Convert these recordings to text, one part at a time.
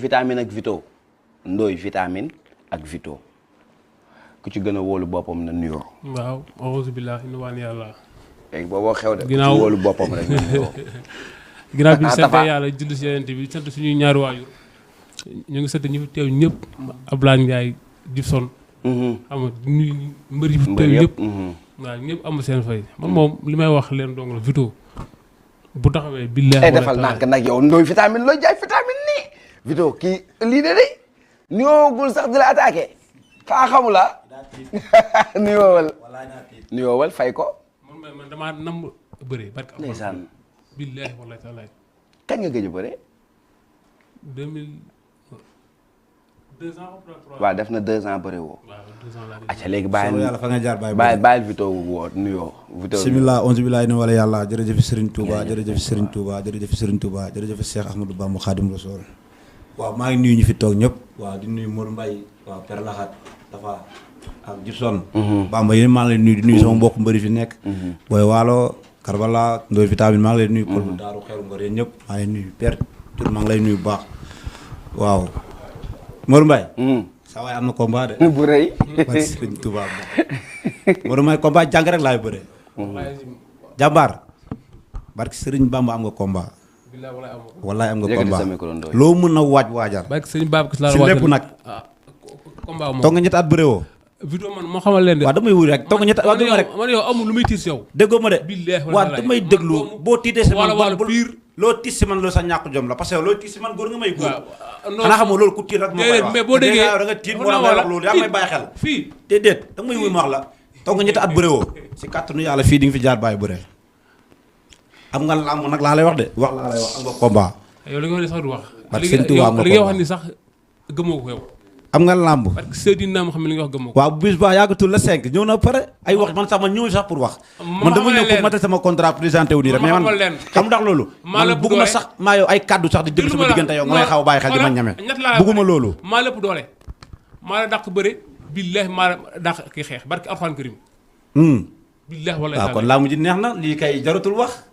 vitamine ak Vito Ndoye vitamine ak Vito ku ci gën a wóolu boppam na nuyoo. waaw auzu billaahi inna waan yàlla. léegi booboo xew de. ginnaaw ku ci wóolu boppam rek na nuyoo. ginnaaw bi ñu sant yàlla julli si yonent bi sant suñuy ñaari waajur ñu ngi sant ñu fi teew ñëpp Ablaye Ndiaye Gibson. xam nga ñuy mbër yi fi teew yëpp. waaw ñëpp amul seen fay man moom li may wax leen dong la Vito bu taxawee billaahi defal nànk nag yow Ndoye vitamine looy jaay vitamine nii. Vito kii lii de nuyoogul sax di la attaqué xaa xamula nuyoowal fay ko. man damaa nam bëre barka ndeysaan billaahi wallaahi taala kañ nga gëj a bëre. 2 ans ou 3 waaw def na 2 ans bëre woo. waaw 2 ans laa acca léegi bàyyi yàlla fa nga jaar bàyyi Vito woo nuyoo. Vito bismillah onze billahi ni wala yàlla jërëjëf Serigne Touba jërëjëf Serigne Touba jërëjëf Serigne Touba jërëjëf Cheikh Ahmadou Bamba Khadim Rassoul. waaw maa ngi nuyu ñu fi toog ñëpp. waaw di nuyu Modou Mbaye waaw Père Laxat Tafa ak Gibson. Bamba yéen maa ngi leen nuyu di nuyu sama mbokk mbëri fi nekk. Boy Waalo Karbala Ndoye vitamine maa ngi leen nuyu. Pël bu Daaru Xeeru Ngor yéen ñëpp maa ngi leen nuyu Père Tour maa ngi lay nuyu bu baax waaw Modou Mbaye. saa waay am na combat de. bu rëy. barke Serigne Touba Modou Mbaye combat jàng rek laay bëre. jàmbaar barke Serigne Bamba am nga combat. wallaay am nga combat loo mën a waajal. barke Serigne Bamba si lépp nag. combat moom toog nga ñetti at bëre woo. Vito man moo xamal leen de. waaw damay wuri rek toog nga ñetti at waaw dama rek. man yow amul lu muy tiis yow. déggoo ma de. billaahi waaw damay déglu boo tiitee si man wala pire. loo tiis si man loolu sa ñàkk jom la parce que loo tiis si man góor nga may góor. xanaa xamoo loolu ku tiit rek moo koy wax. mais boo déggee da nga tiit moo tax may wax loolu yaa may bàyyi xel. fii déedéet da nga may wuy ma wax la. toog nga ñetti at bëre woo. si kàttanu yàlla fii di nga fi jaar bàyyi bëre. am nga làmb nag laa lay wax de wax laa lay wax am nga combat. yow li nga wax ni sax du wax. parce que Sëñ Tuubaa am nga li nga wax ni sax gëmoo ko yow. am nga làmb. parce que Seydina moo xam ne li nga wax gëmoo ko. waaw bis ba yàggatul la 5 ñëw na pare ay wax man sax man ñëw sax pour wax. man dama ñëw pour matal sama contrat présenté wu nii rek mais man xam ndax loolu. man bëgguma sax maa yow ay kaddu sax di déglu sama diggante yow nga may xaw a bàyyi xel di ma ñame. bëgguma loolu. maa lépp doole maa la dàq bëre billaahi maa la dàq kii xeex barki alxuraan karim. billaahi wallaahi waaw kon laa mujj neex na lii kay jaratul wax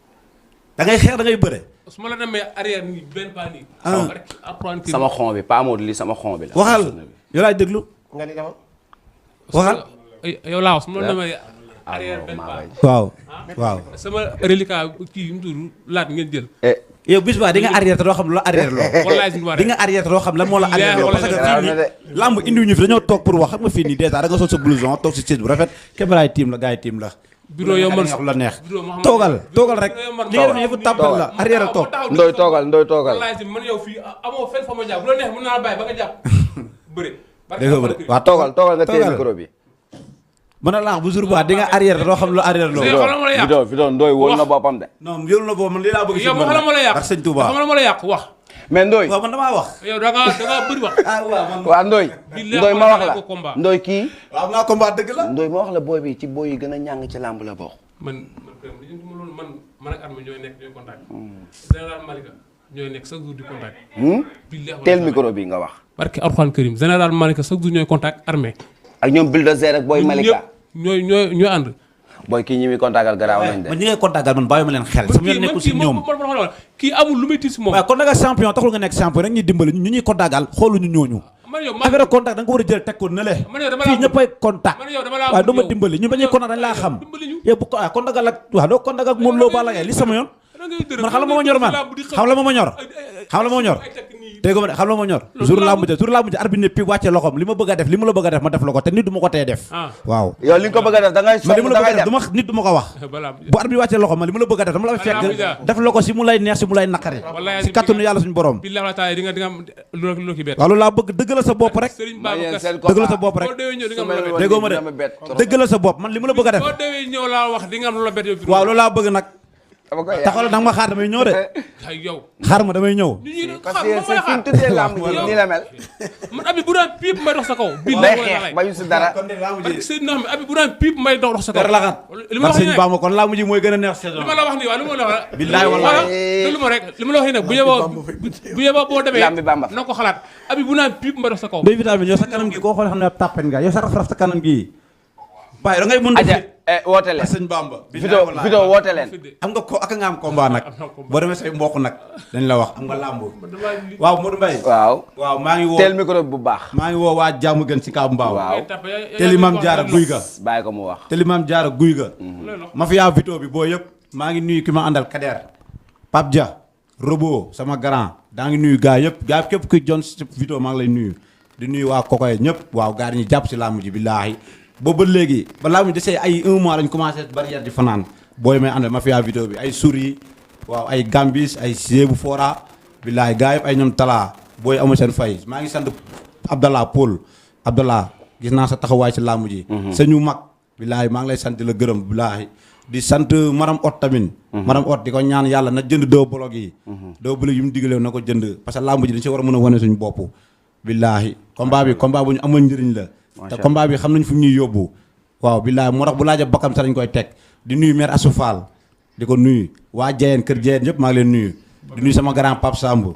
da ngay xeex da ngay bëre. su ma la demee arrière nii benn pas nii. sama xon bi Pa Modou li sama xon bi la. waxal yow laay déglu. nga ni dama. waxal. yow laa wax su ma la demee arrière benn pas. waaw waaw. sama reliquat kii mu tudd laat ngeen jël. yow bis ba di nga arrière te doo xam la arrière loo. wallaahi suñu di nga arrière te doo xam lan moo la arrière loo parce que fii nii lamb indiwuñu fi dañoo toog pour wax xam nga fii nii dèjà da nga sol sa blouson toog si siège bu rafet caméra yi tiim la gars yi tiim la. Biro yow man la neex toogal rek li nga def yëfu tàppal la arrière a toog. Ndoye toogal. wallaahi man yow fii amoo fenn fa ma jàpp bu la neex mën naa la bàyyi ba nga jàpp bëre. dégg nga bëre waaw toogal nga téye micro bi. mën na laax bu jour ba di nga arrière te doo xam lu arrière loo. Vito Ndoye wóolu na boppam de. non wóolu na boppam man lii laa bëgg. yow wax la ma la yàq ak sëñ Touba wax la ma la yàq wax. mais Ndoye waaw man damaa wax. yow da nga bëri wax. waaw Ndoye ma wax la Ndoye kii. waaw am naa combat dëgg la. Ndoye ma wax la booy bi ci booy yi gën a ñàng ci làmb la bokk. man ak Armé ñooy nekk ñooy contact. général Malika ñooy nekk chaque jour di contact. teel micro bi nga wax. barke Alxuraan Karim général Malika chaque jour ñooy contact Armé. ak ñoom Bulldozer ak booy Malika. ñooy ànd. booy kii ñi muy contactal garaaw nañ de. man ñi ngay contactal man bàyyi ma leen xel. sama yoon nekkul si ñoom kii amul lu muy tiis si moom. waaw contact champion taxul nga nekk champion rek ñuy dimbali ñu ñuy contactal xooluñu ñooñu. affaire contact da nga ko war a jël teg ko ne le. fii ñëppay contact. waaw doo ma dimbali ñu bañuy contact dañ laa xam. yow bu ko contact ak waaw doo contact ak Modou Lo Balla Gaye li sama yoon. man xam la moo ma ñor man xam la moo ma ñor dégg nga xam la moo ñor jour laa mujj arbitre ne pi wàcce loxoom li ma bëgg a def ma bëgg a def ma def la ko te nit du ma ko tee def waaw yow li nga ko bëgg a def da ngay man li ma la bëgg a def du ma nit du ma ko wax bu arbitre wàcce loxoom man li ma la bëgg a def dama la fekk def la ko si mu lay neex si mu lay naqari si kattanu yàlla suñu borom waaw loolu laa bëgg dëgg la sa bopp rek dëgg la sa bopp rek déggoo ma de dëgg la sa bopp man li ma la bëgg a def waaw loolu laa bëgg nag taxawal nag ma xaar damay ñëw de xaar ma damay ñëw. parce que fi mu tuddee lamb ji nii la mel. man abi bu daan piip may dox sa kaw. day xeex bayu si dara. abi bu daan piip may dox sa kaw. li ma la wax nii Bamba kon lamb ji mooy gën a neex saison. li ma la wax nii waaw li ma la wax. billaay wallaay déglu ma rek li ma la wax nii nag bu yeboo boo demee. lambi Bamba na ko xalaat abi bu daan piip may dox sa kaw. Ndoye vitamine yow sa kanam gi koo xool xam ne ab tàppen nga yow sa raf sa kanam gi. waaye da ngay mën woote leen sëñ Bamba. Vito woote leen. am nga ko ak nga am combat nag. boo demee say mbokk nag dañ la wax am nga làmb. waaw Modou Mbaye. waaw maa ngi woo teel micro bu baax. maa ngi woo waa jàmm gën si Kaabu Mbaaw. waaw Teli Mam Jaara guy ga. bàyyi ko mu wax. Teli Mam Jaara guy ga. mafia Vito bi boo yëpp. maa ngi nuyu ki ma àndal Kader. Pape Dia. Robo sama grand. daa ngi nuyu gaa yëpp gaa képp kuy jon si Vito maa ngi lay nuyu. di nuyu waa Kokoy ñëpp waaw gaa yi ñu jàpp si làmb ji billaahi boobu ba léegi ba làmb ji desee ay 1 mois lañ commencé barrière di fanaan booy may àndal mafia Vito bi ay Souri waaw ay Gambis ay Sébu Fora billaahi gaa yëpp ay ñoom Talla booy amu seen fay maa ngi sant Abdallah Paul Abdallah gis naa sa taxawaay si làmb ji sañu mag billaahi maa ngi lay sant di la gërëm billaahi di sant maram ot tamit maram ot di ko ñaan yàlla na jënd 2 bolog yi 2 bolog yi mu diggalee na ko jënd parce que làmb ji dañ si war a mën a wane suñu bopp billaahi combat bi combat bu ñu amoon njëriñ la te combat bi xam nañ fu ñuy yóbbu waaw billaahi moo tax bu laaja bakkam sax dañ koy teg di nuyu maire Assou Fall di ko nuyu waa Jeyeen kër Jeyeen yëpp maa ngi leen nuyu di nuyu sama grand Pape Samb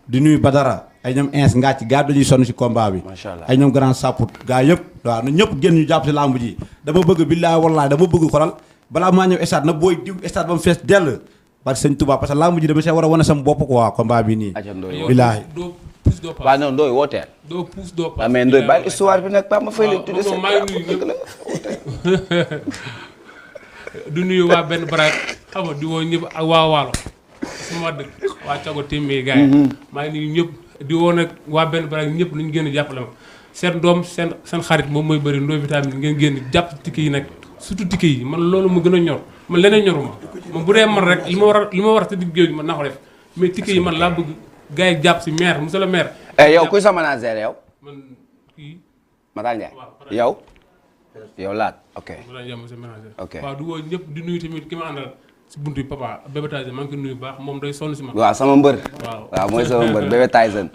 di nuyu Badara ay ñoom ins ngàcc gaa dañuy sonn si combat bi ay ñoom grand Saput gaa yëpp waaw na ñëpp génn ñu jàpp si lamb ji dama bëgg billaahi wallaahi dama bëgg xolal balaa maa ñëw stade na booy diw stade ba mu fees dell parce que sëñ Touba parce que lamb ji dama see war a wane sama bopp quoi combat bi nii billaahi waaw non Ndoye wooteel. doo puus doo paas. waaw mais Ndoye bàyyi histoire bi nag Pape ma fay leen tuddee seen du nuyu waa benn baraak xam nga di woo ñëpp ak waa Waalo sama dëkk waa Cago Témé gars yi maa ngi nuyu ñëpp di woo nag waa benn baraak ñëpp nañu génn jàppale ma seen doom seen xarit moom mooy bëri Ndoye Vitamine ngeen génn jàpp tikki yi nag surtout tikki yi man loolu mu gën a ñor man leneen ñoruma man bu dee man rek li ma war a tëdd géew man naa ko def mais tikki yi man laa bëgg gars yi jàpp si maire monsieur le maire. yow kuy sa manager yow. man kii. Matar Ndiaye yow. yow laat ok. ok waaw du woo ñëpp di nuyu tamit ki ma àndal si buntu bi papa Bébé Tyson maa ngi koy nuyu baax moom day sonn si man. waaw sama mbër. waaw mooy sama mbër Bébé Tyson.